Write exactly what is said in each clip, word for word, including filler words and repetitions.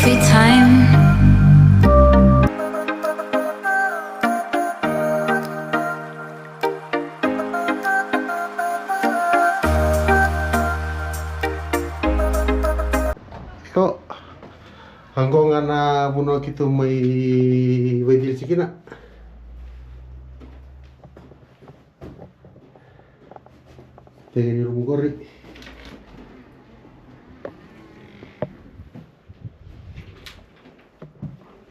Every time. So, oqo ga na vanua keitou mai vakaicili tiko kina. Tagi ni rumu qori.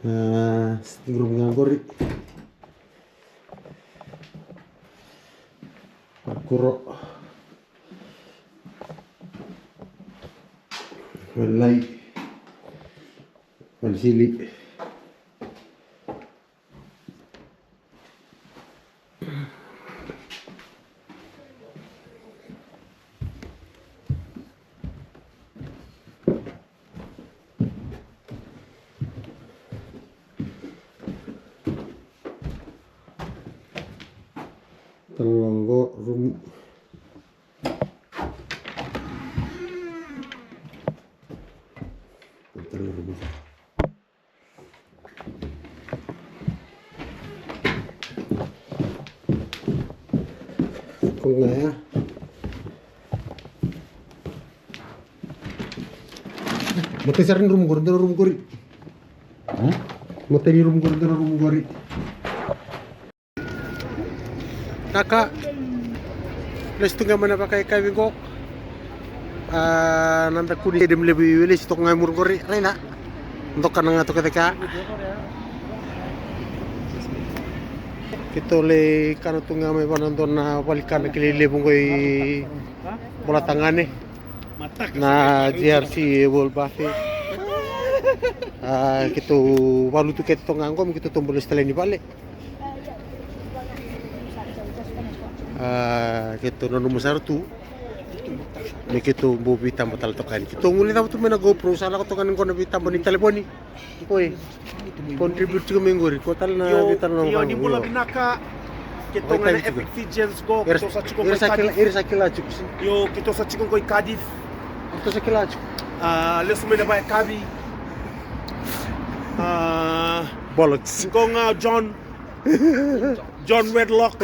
A, sitting room ga qori. Kuro. Vale lai. Vale sili. Talo qo rumu. Talo rumu. Ko ga ya. Matai sara ni rumu qori, dua na rumu qori. Matai ni rumu qori, dua na rumu qori. Naka. Lesu tu ga mai na vakaikavi qo. A, na dakuni stadium levu i Welesi toka ga i muri qori. Raina. Doka na ga toka cake. Keitou lai kana tu ga mai vua na dua na valikana kilai levu qo i Bolatagane. Na J R C World Buffet. A, keitou valutu keitou toka ga qo me keitou tobo lesu tale ni vale. A, keitou nanuma sara tu me keitou bau veitaba tale toka yani. Keitou guilecava tu mai na GoPro, sa lako toka yani qo na veitaba ni talevoni. Oi, contribute tiko mai qori, ko tale na veitaba na. Io, ni bula vinaka. Keitou ga na Epic Fijians qo, keitou sa tiko qo i Cardiff. Era sa kila tiko. Io, keitou sa tiko qo i Cardiff. Keitou sa kila tiko. A, lesu mai na vakayakavi. A, bollocks. Qo ga John. John Wedlock.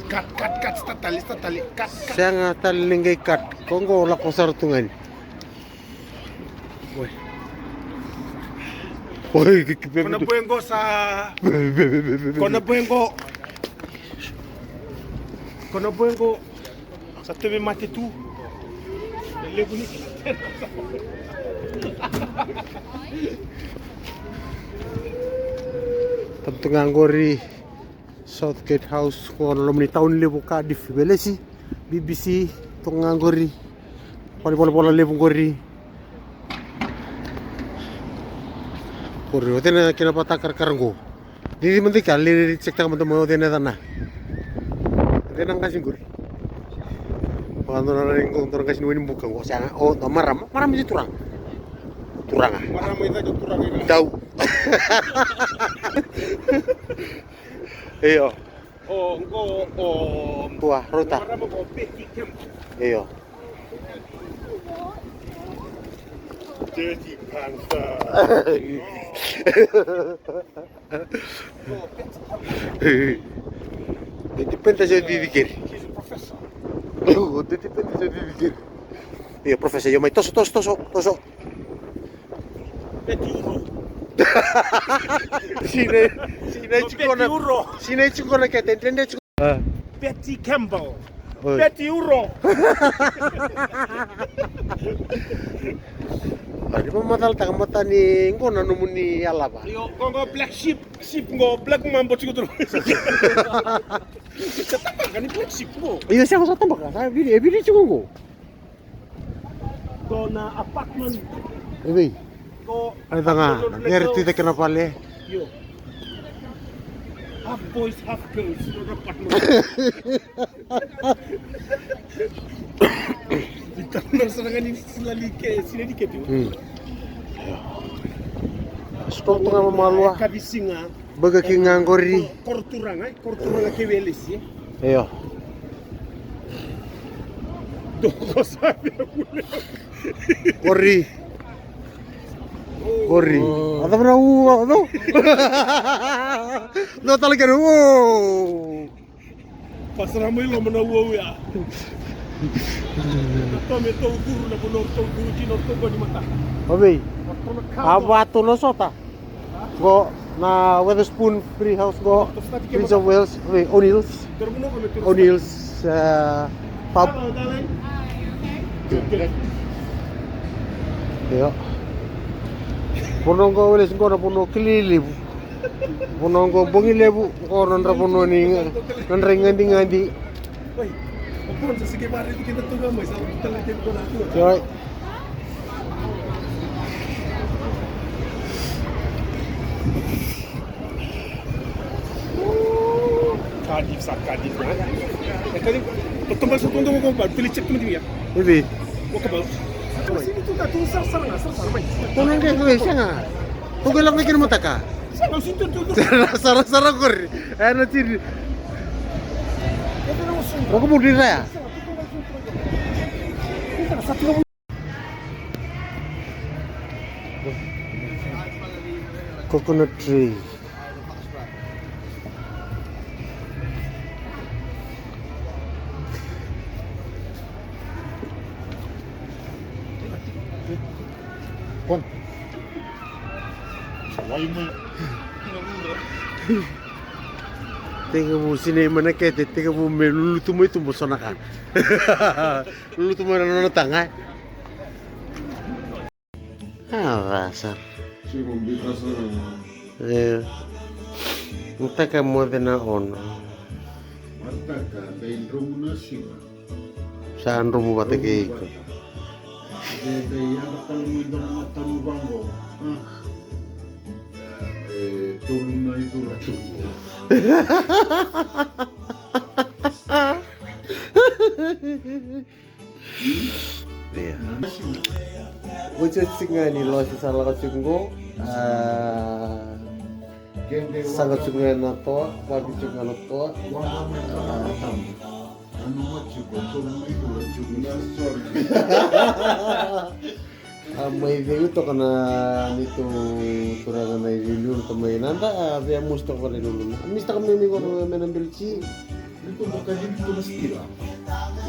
Cut, cut, cut, sta tale, sta tale, cut, cut. Sega tale ni qai cut. Ko qo lako sara tu ga ni. Oi. Oi, ke, ke, ko na boy qo sa. Ko na boy qo. Ko na boy qo. Sa teve mate tu. Levu ni. Tabu tu ga qori. Southgate House, ko na loma ni tauni levu Cardiff, Welesi. B B C toka ga qori. Vale volavola levu qori. Qori o cei na kena vatakarakara qo. Cici mada i ke, lai check taka mada mai o cei na yacana. O cei na qase qori. Vakadua na rai qo, dua na qase ni Wainibuka qo. Sega, o, dua marama, marama se turaga. Turaga. Marama i cake, turaga i cake. Dau. Io. O, qo, o, tua, rauta. Marama qo Betty Campbell. Io. Dirty Panther. Betty Panther se o cici keri. She's a professor. O Betty Panther se o cici keri. Io, professor, io mai toso, toso, toso, toso. Betty Euro. Sinai, sinai. No, tiko Betty na Euro. Sinai tiko na kete, dredre tiko. A. Betty Campbell. Oi. Betty Euro. A, ni vamatalataka mata ni qo na nomuni yalava. Io, qo, qo black sheep, sheep qo, black mambo tiko tu. Sa tabaka ni black sheep qo. Io, sa, sa tabaka, sa vili, e vili tiko qo. Qo na apartment. E vei? Qo apartment. Ai, caka, apartment, na cere tu i cake na vale. Io. Half boys, half girls, no apartment. Ita na sara ga ni sila ni ke, sila ni ke tu. Hmm. Io. Sikoto ga mamalua. Kavisiga. Burger King ga qori. Koro, koro turaga, e? Koro turaga kei Welesi, e? Io. Toko sa via vule. Kori. Kori. Oh. A cava na u, a cava? Na tale kere. Oh. Pasara mai loma na uau ya. Na tome tou curu na vanua tou curu kina tou goni mataka. Ovei. A vatu na sota. Qo na Wetherspoon Free House qo. Prince of Wales, ovei, O'Neill's. O'Neill's, uh, pub. Hello, darling. Hi, you okay? Good, good. Io. Vanua qo Wales qo na vanua kilili. Vanua qo bogi levu, qo nodra vanua ni, nodra igadigadi. Oi. Cardiff sa Cardiff, eh? E Cardiff. Totoba sa totoba ko ba, tuli check tu dia. Oi. Ko ba. Sini tu ka tu sara sara na, sara sara mai. Ko na ngai ko sanga. Ko ke lako kina mataka. Sara sara kori. E na tiri. Ko ko budi raya. Coconut tree. One. Tekivu sinai mai na kete, tekivu me lulutu mai tubu so na ka. Lulutu mai na nona taga. A ca sara. E. Mataka moce na ono. Mataka dai dromu na siga. Sa dromu vata kei iko. Dai dai yadra tale mai dua na matanu vaqo. E tolu na icura tiko. Ia. Oti oti ga ni losi sa lako tiko qo. A, saga tiko ga na toa, vavi tiko ga na toa. A, mai vei toka na neitou turaga na iliuliu toka mai Nada, a via mosi toka vale na uluna. A misi toka mai ni qo me na beliti. Neitou vakalivi tu na stila.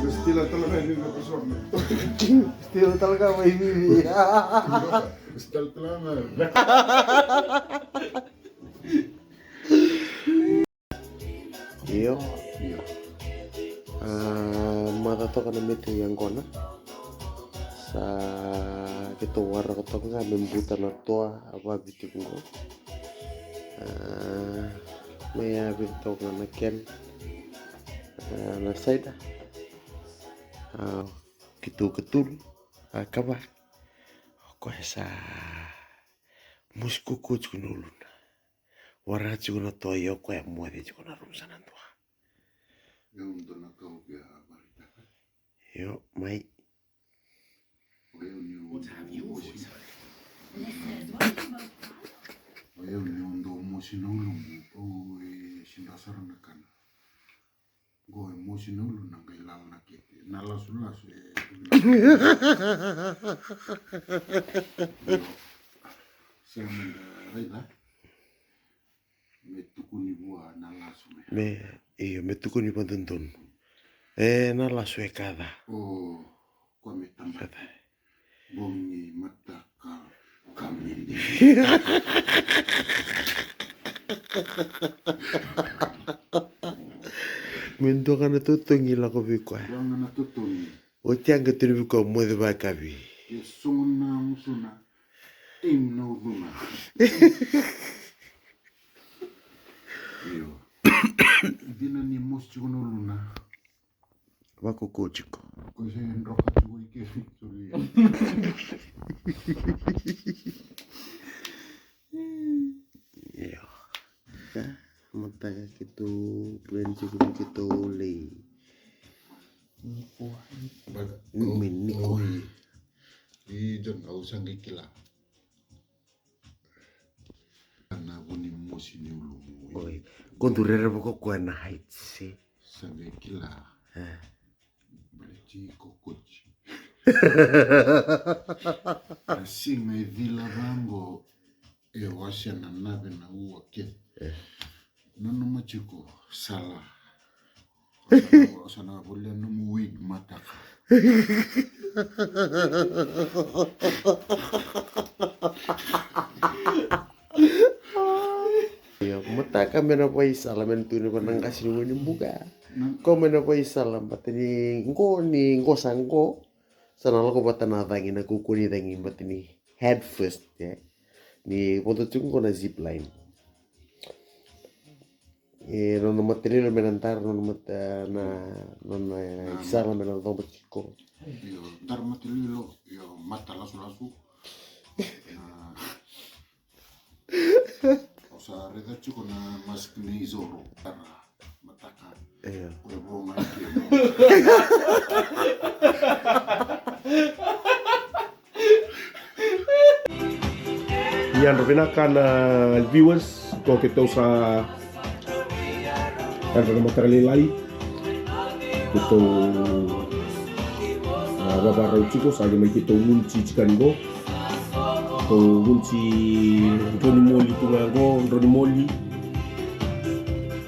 Na stila tale ga ni na persona. Stila tale ga mai vivi. Stila tale ga. Io. Io. A, maca toka na metu yaqona. Sa keitou waraka toka ga me buta na toa a vavi tiko qo. A, me yavi toka ga na kena. A, na saida. A, keitou katulu. A, kava. O koya sa mosi kuku tiko na uluna. Wara tiko na toa, io, koya moce tiko na rumu sa na dua. Io, dua na ka au via vakaraitaka. Io, mai. O yau ni o mosi. O yau ni o dau mosi na ulumu, au e sidra sara na kana. Qo e mosi na uluna qai lala na kete. Na lasulasu e. Io. Sa meda raica. Me tukuni vua na lasu me. Me, io, me tukuni vadodonu. E, na lasu e kaca. O, koya me tabaki. Bogi, mataka, kamidi. Me dua ga na totogi lako vei koya. Dua ga na totogi. Oti a qai tukuni vei koya moce vakavi. E sogo na gusuna. Im na uluna. Io. Dina ni mosi tiko na uluna. Vakoko tiko. Ko se droka tiko i ke. Sorry. Io. Ka, mataka keitou plan tiko ni keitou lei. Nikua. Baka, me nikua. Oi. I John, au sa qai kila. Na vu ni mosi ni ulumu. Oi. Ko du rerevaka o koya na heights, e? Sa qai kila. E. Baleti kokoti. Na siga e cila vaqo e wasea na nave na ua kece. E. Nanuma tiko sala. O sa na, o sa na volia nomu wig mataka. Io, mataka me na vaisala, me na tukuni vua na qase ni gone ni buka. Ko me na vaisala, baleta ni qo, ni qo sa qo. Sa na lako vata na cagi, na kaukauwa ni cagi, baleta ni head first, e. Ni vodo tiko qo na zip line. E, nona matalilo me na dara, nona mata, na, nona isala me na coba tiko. Io, dara matalilo, io, mata lasulasu. Na, o sa raica tiko na mask ni Zorro. Dara mataka. Io. Ko e vo mai ke. Ni yadra vinaka na viewers, ko keitou sa yadra na mataka lailai. Keitou, a, vavarau tiko, sa qai mai keitou gunu tiko ni qo. Keitou gunu drau ni moli tu ga qo, drau ni moli.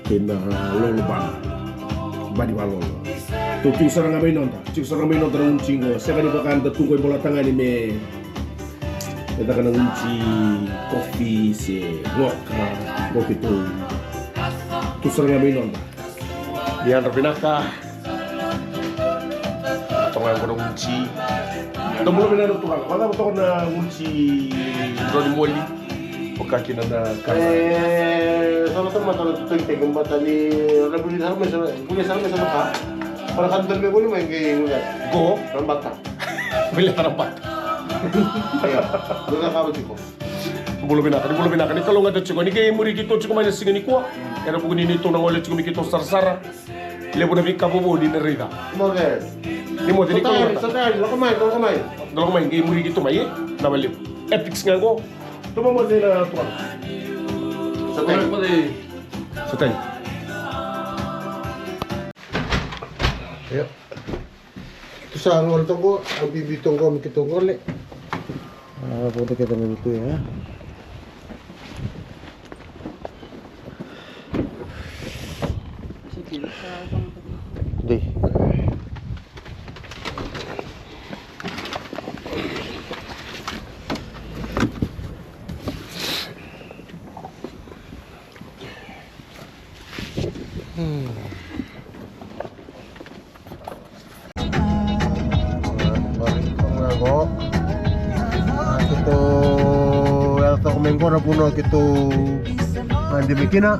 Kei na lolo bana. Bani valolo. Tou tiko sara ga mai noda. Tiko sara ga mai noda na gunu tiko qo. Sega ni vaka da tu qo i Bolatagane me, me caka na gunu tiko kofi se qoka. Qo keitou tu sara ga mai noda. Ni yadra vinaka. Toka qo na gunu tiko. Dou bula vinaka na turaga. Vacava toka na gunu tiko drau ni moli. Vaka kina na ka. E, sa na tamata na tutagitaki, baleta ni na vuli sara mai sara, vuli sara mai sara ka. Para ka dodonu me vuli mai qai gunu. Qo? Na bata. Vuli sara bata. Io. Dou na kava tiko. Bula vinaka, ni bula vinaka, ni kalougata tiko, ni qai muri keitou tiko mai na siga nikua. Ena vuku ni neitou na gole tiko mai keitou sarasara. Levu na veika vovou ni na raica. Ni moce. Ni moce, ni kalougata. Sa tayari, sa tayari, lako mai, lako mai. Lako mai, qai muri keitou mai, e? Na valevu. Epics ga qo. Toma moce na tukana. Sa tayari. Sa tayari. Io. Tu sa gole toka, a bibi toka, me keitou gole. A, vodo kece na vitu ya. Dei. Hmm. Qo. Keitou yaco toka mai qo na vanua keitou gade mai kina.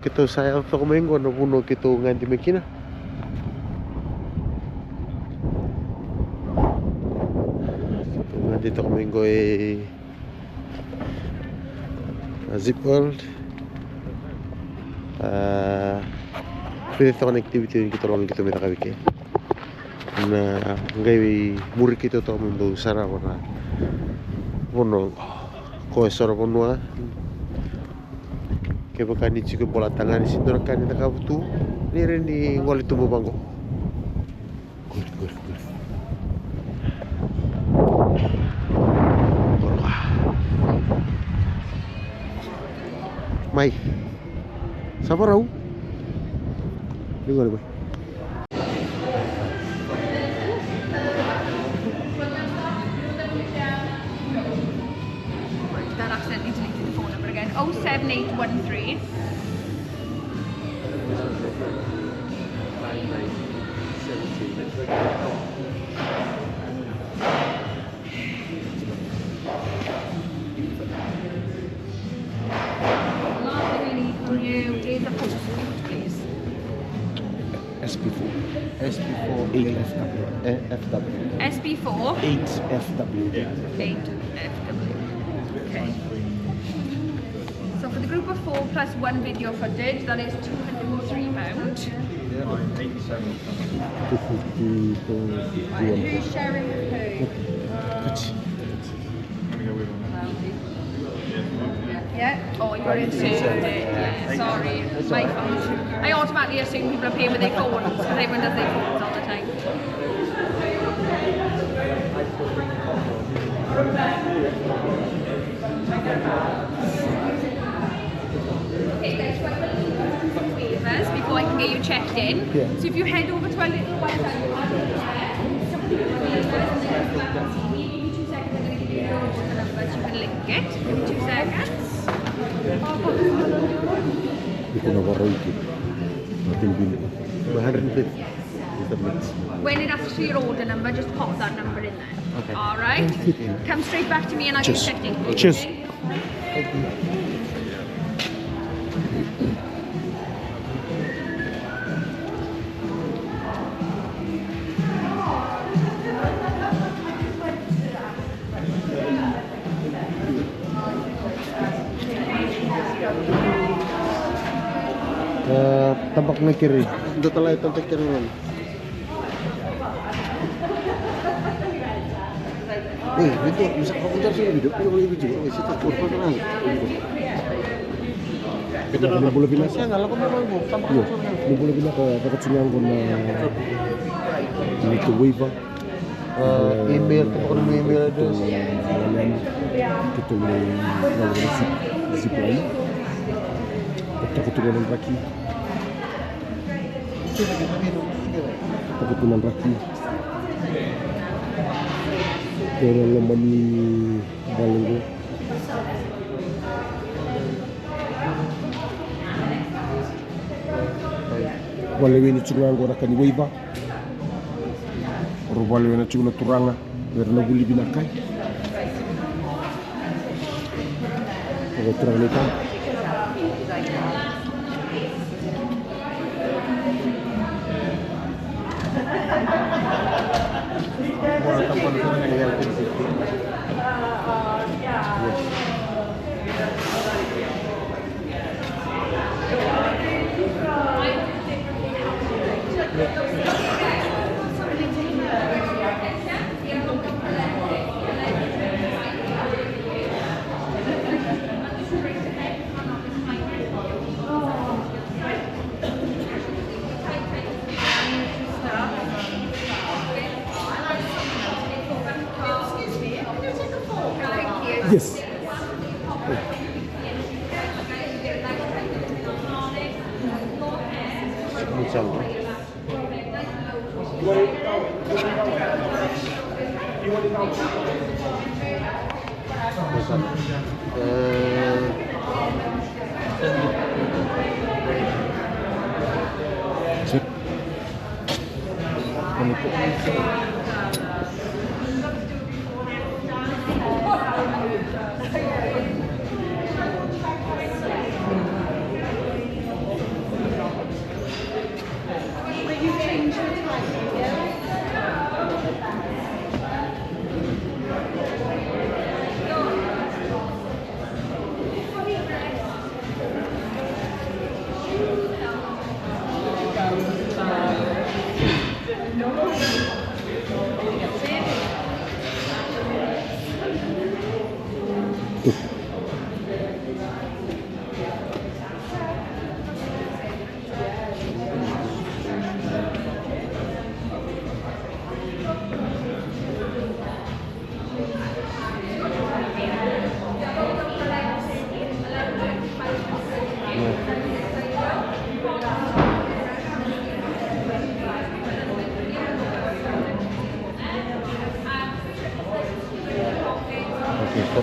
Keitou sa yaco toka mai qo na vanua keitou gade mai kina. Keitou gade toka mai qo e na Zip World. A, vica toka na activity ni keitou lako ni keitou mai caka vei keitou. Na qai muri keitou toka mai dou sarava na vanua qo. Ko e so na vanua. Kevaka ni tiko e Bolatagane, se dua na ka ni cakava tu, ni rawa ni gole tubu vaqo. Good, good, good. Mai. Sa varau. Liga, liga. That accidentally deleted the phone number again. Oh seven eight one three. Last thing I need from you is a postcode, please. S P four. S P four. Eight F W. Eh, F W. S P four. Eight F W. Eight F W. Okay. So for the group of four plus one video footage, that is two hundred and three pound. Who's sharing with who? Yeah. Oh, you got it too. Yeah, sorry. My fault. I automatically assume people are paying with their phones because everyone does their phones all the time. Okay, guys, so I'm gonna leave you with some waivers before I can get you checked in. Yeah. So if you head over to our little Wi-Fi pad over there, some of the waivers, and then come back and see me. Give me two seconds, I'm gonna give you your order number so you can link it. Give me two seconds. Iko na varaiki. Nothing big. One hundred and fifty. When it asks for your order number, just pop that number in there. Okay. All right. Come straight back to me and I'll get checked in. Cheers. Tabak na kiri. Tabak na kiri. Ei, video, bisa kau ujar sini video, ini boleh video, ini sih tak kurang kan. Ni bula vinaka. Io, ni bula vinaka, vakacegu na neitou waiver. Email, keitou na email address. Keitou na zip line. Keitou na draki. Takutu na draki. Kei na loma ni vale qo. Valeweni tiko ga qo na ka ni waiver. Rau valeweni tiko na turaga. Era na vuli vinaka. Oqo turaga ni tama. Yes.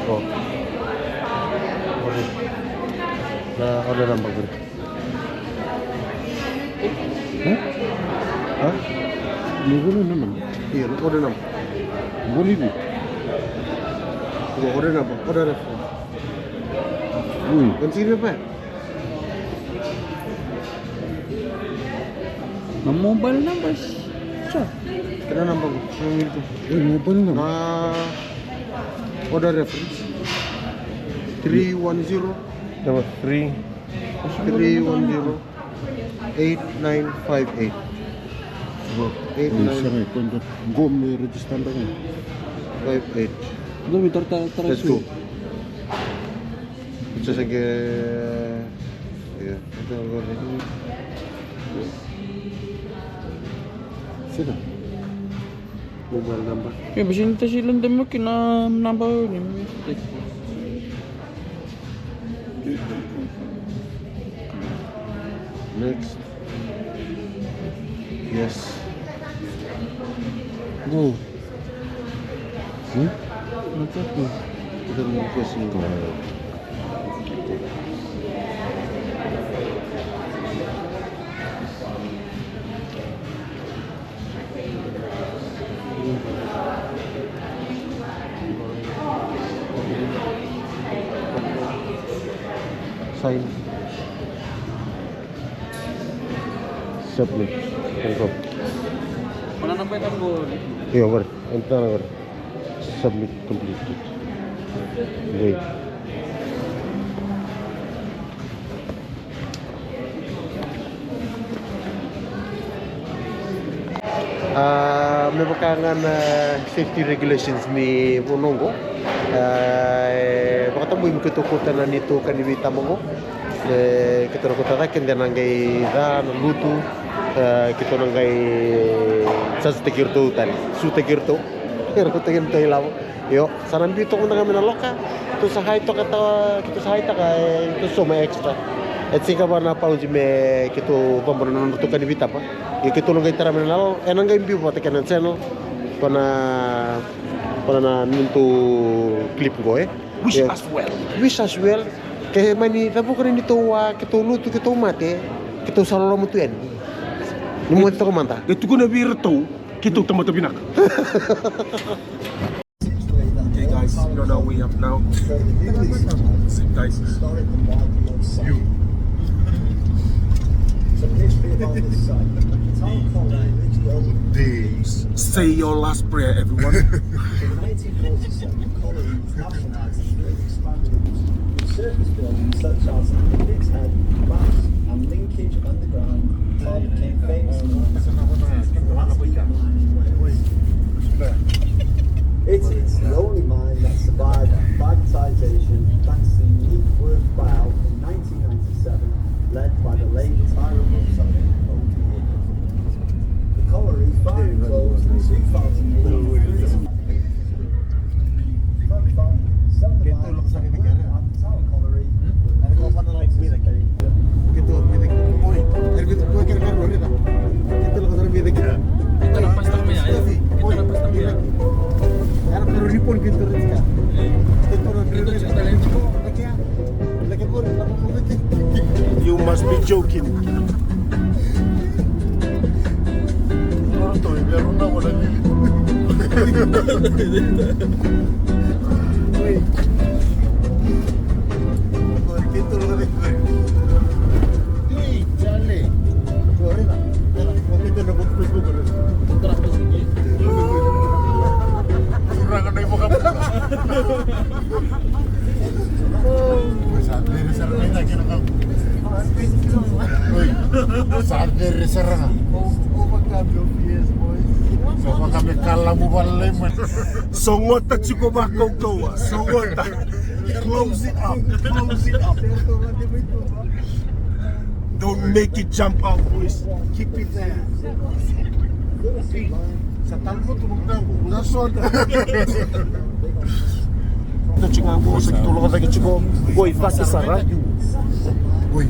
Oh. Order. Na order number qori. Hah? Hah? Ni qori na number. Io, na order number. Qori ni. Qo order number, order reference. Ui. Kan sini apa? Na mobile number. Sa. Kena number ko. Yang itu. Eh, mobile number. Na order reference. Three one zero. Number three. Three one zero eight nine five eight. Eight nine. Sa ngai, kau dau qo me register beka. Five eight. Dau me tara, tara, tara. Let's go. Itu saja. Ya, itu. Sini. Mobile number. Ya, basi ni tasi landa mo kina namba ni. Next. Yes. Go. Hmm? What's up? Kita mau ke sini. Sign. Submit. Confirm. Mana nampai kan go? Iya, bar. Entah, bar. Submit completed. Wait. A, me vaka ga na safety regulations ni vanua oqo, a, e vakatabui me keitou kauta na neitou ka ni veitaba oqo. E, keitou na kauta cake, de na qai ca na lutu, e, keitou na qai charge-taki iratou tale, sutaki iratou. Era kauta kina tou ilavo. Io, sa na biu toka mada ga mai na loka. Tou sa hai toka, tou sa hai toka, e, tou sauma extra. E tiko va na pounds me keitou cobora na nodratou ka ni veitaba. Io, keitou na qai tara mai na lalo, ena qai biu vata kei na channel. Ko na, ko na, na nodratou clip qo, e. Wish us well. Wish us well. Ke mani cavuka ni tou a, keitou lutu, keitou mate, keitou sa loloma tu yani. Ni moce toka mada. E tukuna vei iratou, keitou tamata vinaka. Okay, guys, we on our way up now. See, guys, you. Say your last prayer, everyone. Surface buildings such as the Pig's Head, Bass and Linkage Underground, Bob King Famous and Last Mine in Wales. It is the only mine that survived privatisation thanks to the unique work file in nineteen ninety-seven, led by the late Tyrone Wilson. The colliery fired close in two thousand eight. You must be joking. Sa cere sara ga i cake na kau. Oi, sa cere sara ga. Sa vaka me kalamu vale mai. Sogota tiko vakaukauwa, sogota. Close it up, close it up. Don't make it jump out, boys. Keep it there. Sa talo tu na makago. Sa sota. Tou tiko qo, sa keitou lako cake tiko. Oi, cake sara. Oi.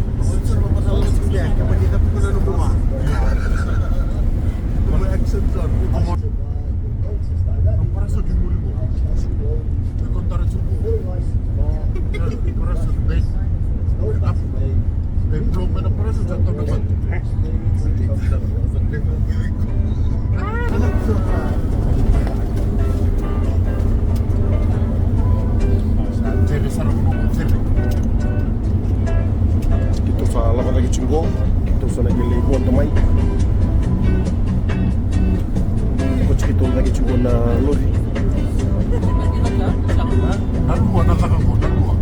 Keitou sa lako cake tiko qo, keitou sa na qai lai vodo mai. Ko tiko keitou cake tiko qo na lori. Na lua na caka qo, na lua.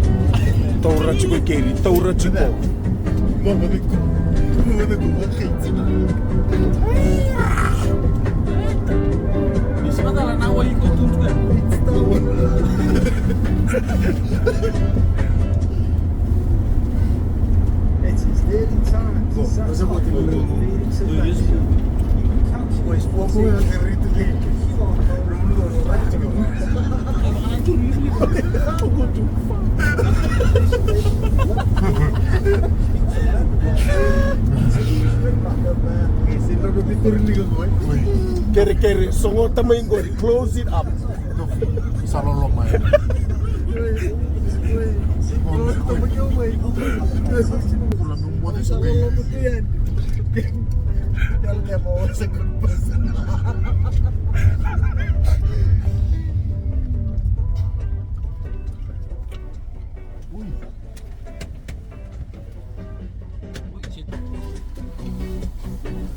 Taura tiko i keri, taura tiko. Kere, kere, sogota mai qori, close it up. Sa loloma ya.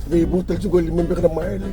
Vei bottle tiko lima beka na maile.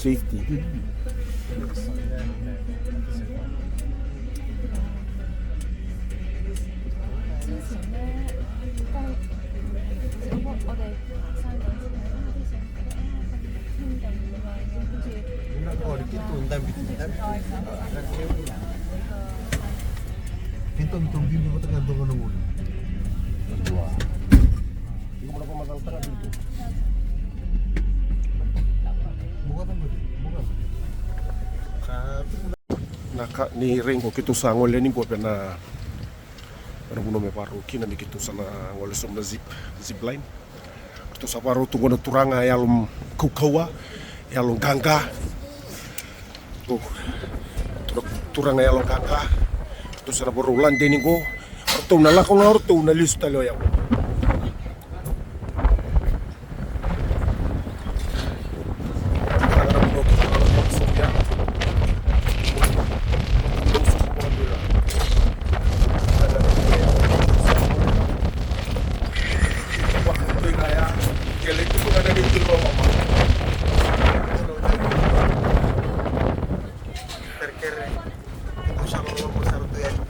Safety. Na ka ni rai qo keitou sa gole yani qo vei na, na vanua me varau kina me keitou sa na gole sobu na zip, zip line. Keitou sa varau tu qo na turaga yalo kaukauwa, yalo qaqa. Tu, tu, turaga yalo qaqa. Keitou sa na varau lade yani qo. Ratou na lako ga, ratou na lesu tale o yau. Kerekere. Keitou sa loloma sara tu yani.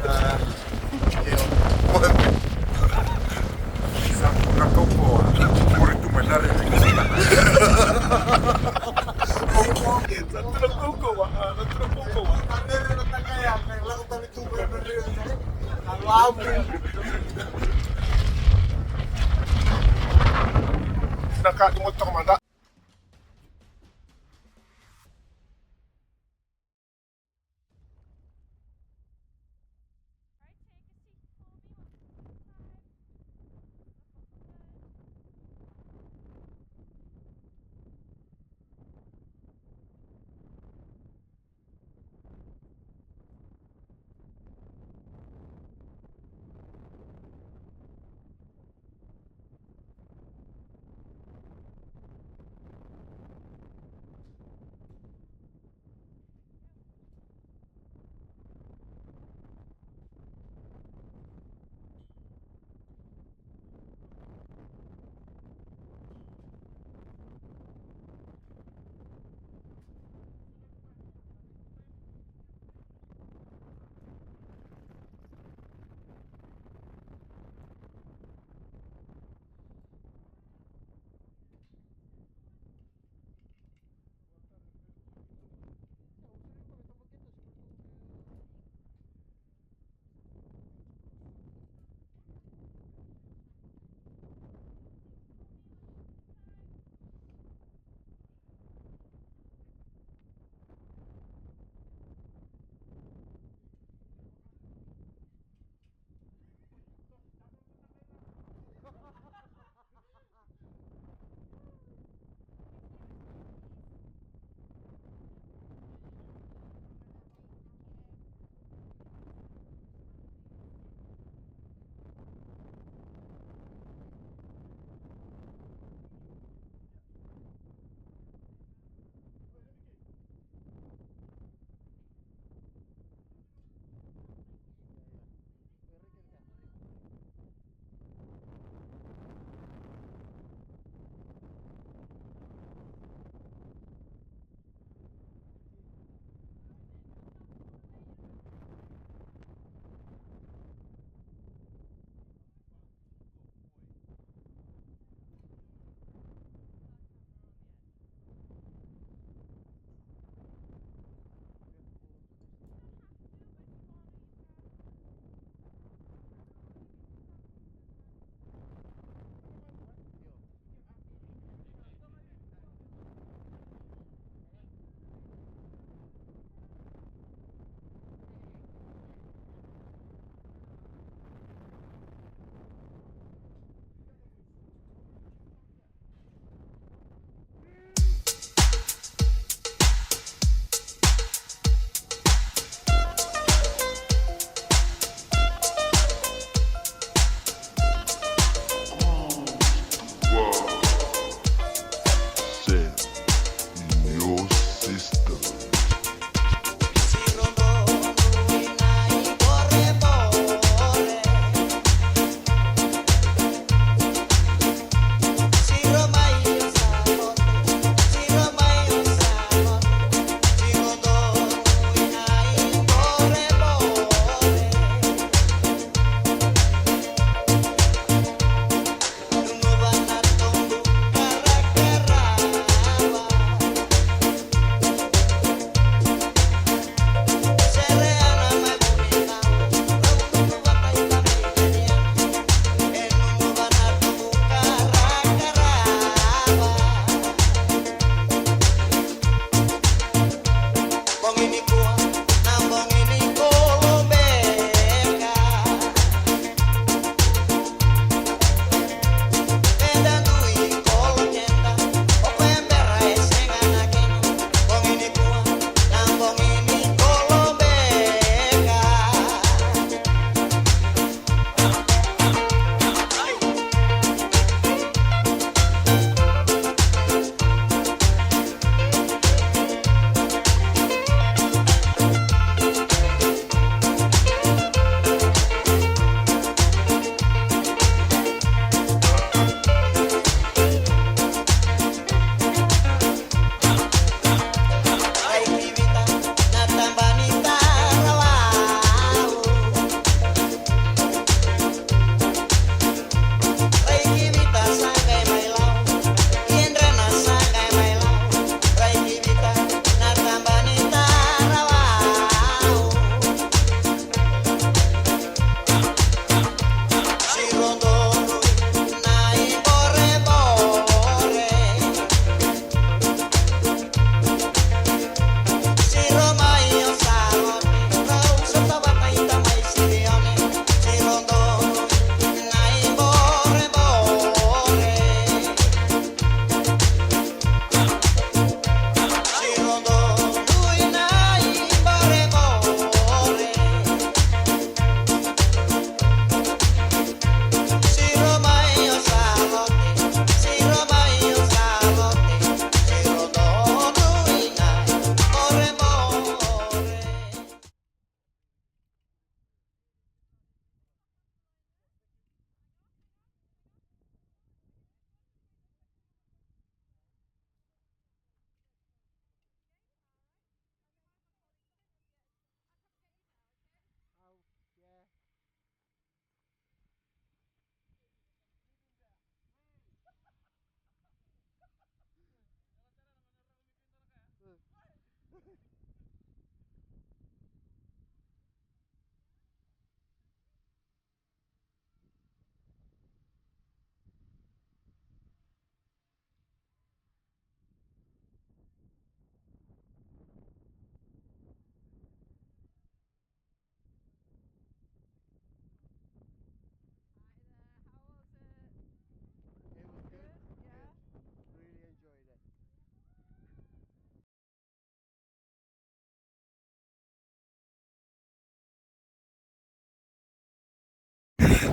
Ah, io. Sa tu na kaukaua. Muri tu mai na rere. Sa tu na kaukaua, ah, sa tu na kaukaua. Na ka ni mo toka mada.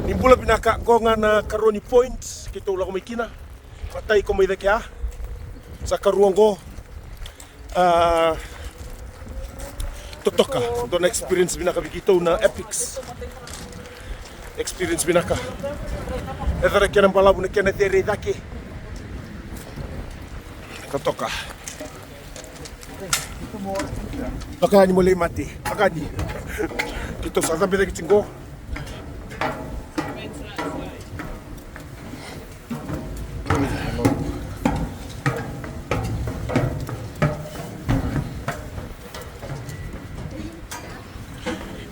Ni bula vinaka, qo ga na karua ni point keitou lako mai kina. Matai ko mai cake ya. Sa karua qo. A, totoka. Dua na experience vinaka vei keitou na Apex. Experience vinaka. E caka na kena balavu na kena cere i cake. Totoka. Vaka yani mo lai mate. Vaka yani. Keitou sa cabe cake tiko qo.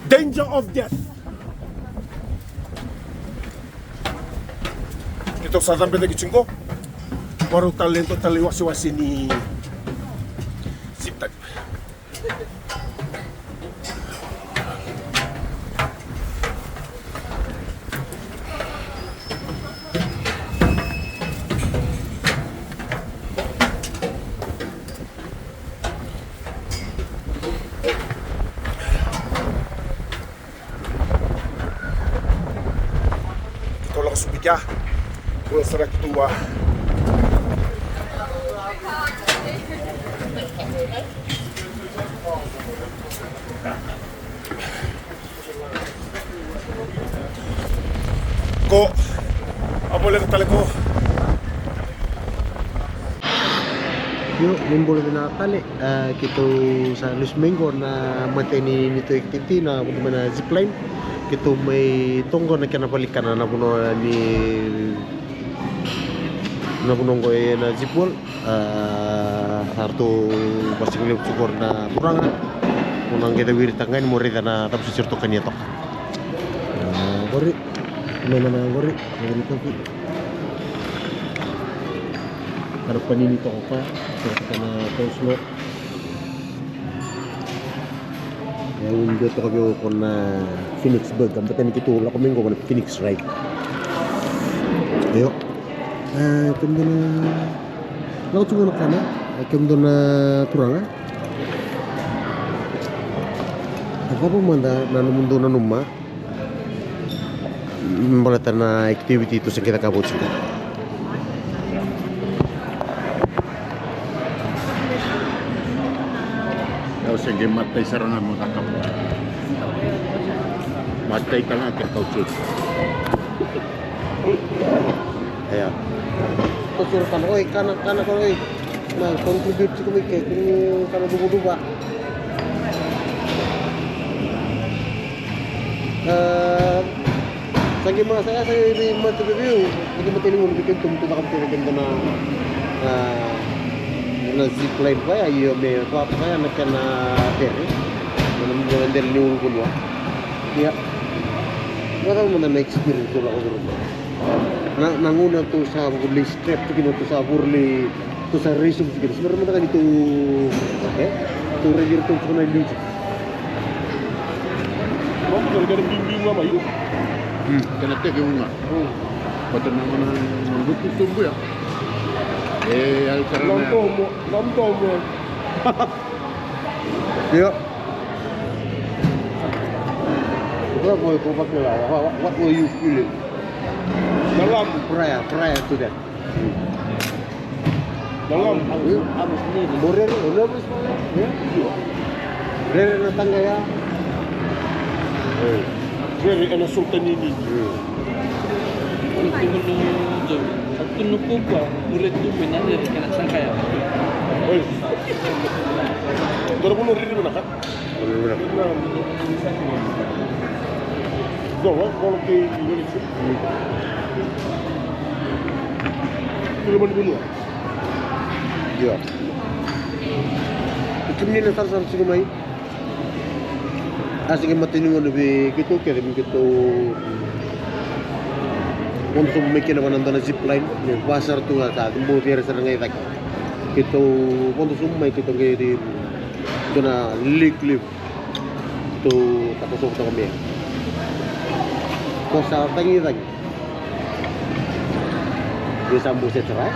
Danger of death. Keitou sa cabe cake tiko qo. Varau tale e dua tale i wasewase ni zip line. Keitou lako sobu i kea. Bula sara keitou a. Ko a voleka tale ko. Io, ni bula vinaka tale. A, keitou sa lesu mai qo na imatai ni, ni neitou activity, na vodo mai na zip line. Keitou mai toka qo na kena valikana na vanua ni, na vanua qo e na zip wall. A, sa ratou vakasigalevu tiko qori na turaga. Mo na qai cawiri tale ga yani mo raica na cava soti ratou kania toka. A, qori. Mai na qori. Qori ni kofi. Ka na panini toka o koya, toka na coleslaw. E, au dua toka vei au ko na Phoenix Burger, baleta ni keitou lako mai qo na Phoenix Ride. Io. E, kemudou na lako tu ga na kana, e, kemudou na turaga. E, vava mada na nomudou nanuma. Baleta na activity tou se qai cakava oti qo. Au se qai matai sara ga mo cakava. Matai tale ga ke kauti oti. Ia. Ko soro kana, oi, kana, kana, kana, oi. Na contribute tiko mai ke, kua ni kana duvaduva. A, sa qai ma, sa, sa qai mate vei au, sa qai mate ni gunu vei kemudou, kemudou cakava tiko vei kemudou na, na, na zip line vaya, io me vaka vaya na kena cere. Na, na, na dela ni ulu vanua. Ia. Vaka mada na experience tou lako curuma. Na, na gauna tou sa vuruli strap tiko kina, tou sa vuruli Tou sa raica sobu tiko, se bera mada ga ni tou, e? Tou raici iratou tiko na iliuliu. Mamu, kena, kena biubiu ga mai. Hmm. Kena tekivu ga. Hmm. Baleta na, na, na butu sobu ya. E, yali sara na. Nam tomo, nam tomo. Io. What were you, what were you feeling? Na lamu. Prior, prior to that. Na lamu. Io. O rere, o nervous. Io. Rere na taqaya. Rere ena sautanini. Io. Tukuna, tukuna, kuka, o rere tu mai na rere kei na taqaya. Oi. Dua na vanua rere vinaka. Dua, wa, kola kei Wellington. Kila mani vanua. Io. Kemuni na sarasara tiko mai. A se qai matai ni gauna vei keitou kece me keitou vodo sobu mai kina vua na dua na zip line. Me va sara tu ga ka, bau cere sara ga i cake. Keitou vodo sobu mai keitou qai dua na leg lift. Tou takosova toka mai. Ko sa cagicagi. Io, sa bau set sara.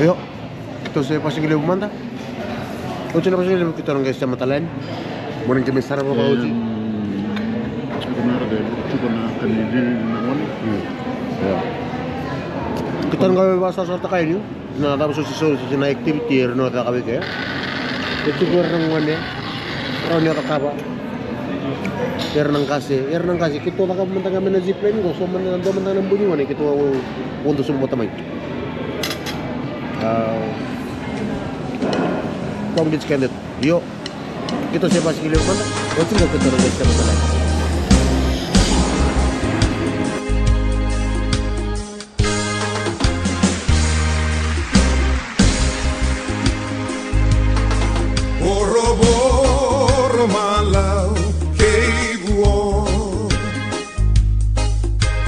Io, keitou se vasiki levu mada. Oti na vasiki levu keitou na qai sema tale yani. Mo na qai mai sarava vakaoti. Keitou na qai vakasasarataka yani na cava soti, soti na activity era na caka vei kea. E tiko era na gone, rawa ni o cakava. Era na qase, era na qase, keitou cakava mada ga mai na zipline qo, so mada, dua mada ga na bui ni gone keitou vodo sobu vata mai. A, kau qiti keda. Io. Keitou se vasiki levu mada. Oti qo keitou na qai sema tale. Vorovoro malau kei vuo.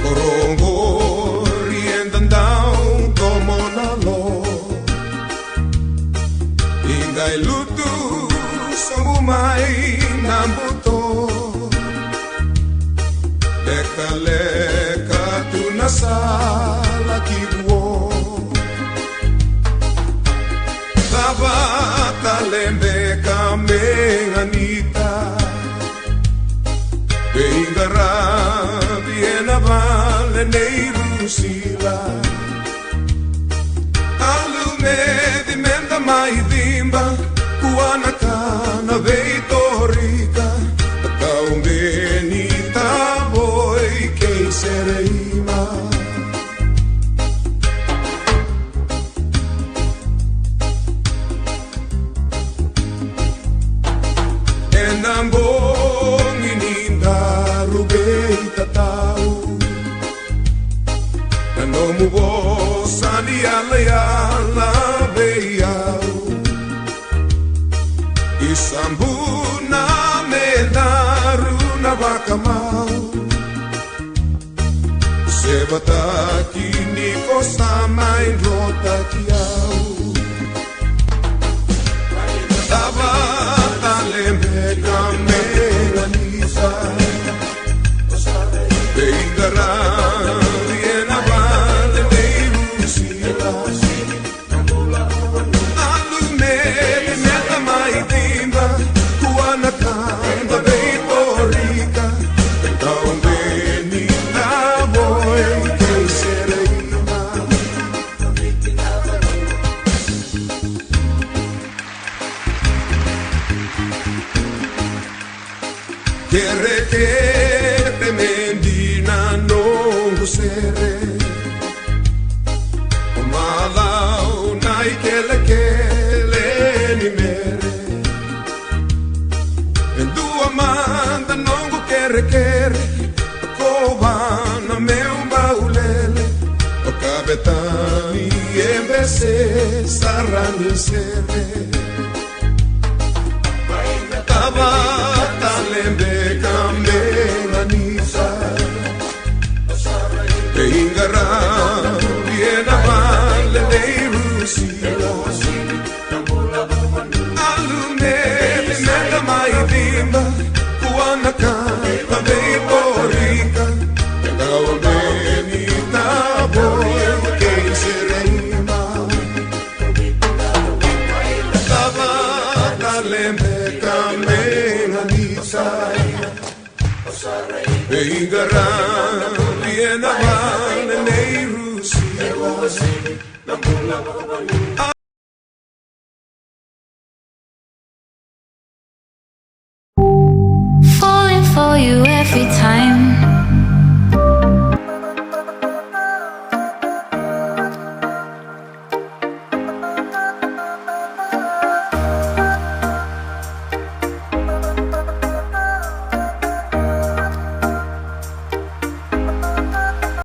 Koro oqori eda dau tomona lo. I qai lutu sobu mai na buto. Lekaleka tu na sala ki vuo. Cava tale beka me ganita? Veiqaravi ena vale nei Rusila. Alumeci meda mai ciba, kua na kana veitorika. Kau beni tavoi kei sereima. Ena bogi ni daru veitatau, na nomu vosa ni yalayala vei au. I sabuna me daru na vakamau. Sevataki ni ko sa mai drotaki au. Cava tale beka me ganita? Veiqaravi ena vale nei Rusila. Alumeci meda mai ciba, kua na kana veitorika. Kau beni tavoi kei sereima. Kerekere me dina noqu sere. O malau na ikelekele ni mere. E dua mada noqu kerekere. Kova na meu baulele. O kavetani e bese sara ni sere. Cava tale beka me ganita? Veiqaravi ena vale nei Rusila. Alumeci meda mai ciba, kua na kana veitorika. Kau beni tavoi kei sereima. Cava tale beka me ganita? Veiqaravi ena vale nei Rusila. Falling for you every time